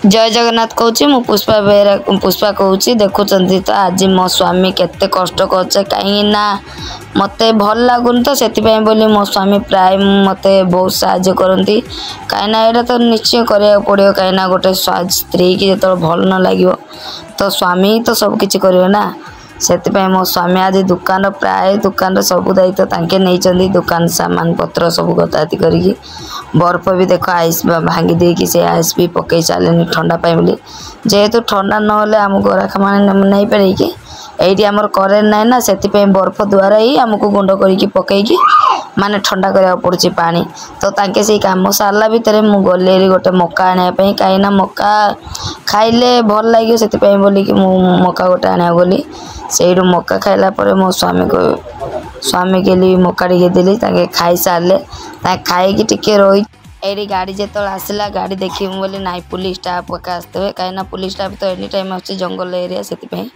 ଜୟ ଜଗନ୍ନାଥ କହୁଛି ମୁଁ, ପୁଷ୍ପା ବେହେରା ପୁଷ୍ପା କହୁଛି। ଦେଖୁଛନ୍ତି ତ ଆଜି ମୋ ସ୍ୱାମୀ କେତେ କଷ୍ଟ କରୁଛେ, କାହିଁକି ନା ମୋତେ ଭଲ ଲାଗୁନି ତ ସେଥିପାଇଁ ବୋଲି ମୋ ସ୍ୱାମୀ ପ୍ରାୟ ମୋତେ ବହୁତ ସାହାଯ୍ୟ କରନ୍ତି। କାହିଁକିନା ଏଇଟା ତ ନିଶ୍ଚୟ କରିବାକୁ ପଡ଼ିବ, କାହିଁକିନା ଗୋଟେ ସ୍ତ୍ରୀକି ଯେତେବେଳେ ଭଲ ନ ଲାଗିବ ତ ସ୍ୱାମୀ ତ ସବୁ କିଛି କରିବେ ନା। ସେଥିପାଇଁ ମୋ ସ୍ୱାମୀ ଆଜି ଦୋକାନ, ପ୍ରାୟ ଦୋକାନର ସବୁ ଦାୟିତ୍ୱ ତାଙ୍କେ ନେଇଛନ୍ତି। ଦୋକାନ ସାମାନ ପତ୍ର ସବୁ ଗଦାଗଦି କରିକି, ବରଫ ବି ଦେଖ, ଆଇସ୍ ଭାଙ୍ଗି ଦେଇକି ସେ ଆଇସ୍ ବି ପକେଇ ସାରିଲେଣି ଥଣ୍ଡା ପାଇଁ ବୋଲି। ଯେହେତୁ ଥଣ୍ଡା ନହେଲେ ଆମ ଗରାଖମାନେ ନେଇପାରିବେ କି? ଏଇଠି ଆମର କରେଣ୍ଟ ନାହିଁ ନା, ସେଥିପାଇଁ ବରଫ ଦ୍ୱାରା ହିଁ ଆମକୁ ଗୁଣ୍ଡ କରିକି ପକେଇକି ମାନେ ଥଣ୍ଡା କରିବାକୁ ପଡ଼ୁଛି ପାଣି। ତ ତାଙ୍କେ ସେଇ କାମ ସାରିଲା ଭିତରେ ମୁଁ ଗଲି ହେରି ଗୋଟେ ମକା ଆଣିବା ପାଇଁ, କାହିଁକିନା ମକା ଖାଇଲେ ଭଲ ଲାଗିବ, ସେଥିପାଇଁ ବୋଲିକି ମୁଁ ମକା ଗୋଟେ ଆଣିବାକୁ ଗଲି। ସେଇଠୁ ମକା ଖାଇଲା ପରେ ମୋ ସ୍ୱାମୀକୁ, ସ୍ୱାମୀ ଗଲି ମକା ଟିକେ ଦେଲି, ତାଙ୍କେ ଖାଇସାରିଲେ। ତାଙ୍କେ ଖାଇକି ଟିକେ ରହି ଏଇଠି ଗାଡ଼ି ଯେତେବେଳେ ଆସିଲା, ଗାଡ଼ି ଦେଖିବୁ ବୋଲି ନାଇଁ, ପୋଲିସ ଷ୍ଟାଫ୍ ପକା ଆସିଥିବେ, କାହିଁକିନା ପୋଲିସ ଷ୍ଟାଫ୍ ତ ଏନି ଟାଇମ୍ ଆସୁଛି, ଜଙ୍ଗଲ ଏରିଆ ସେଥିପାଇଁ।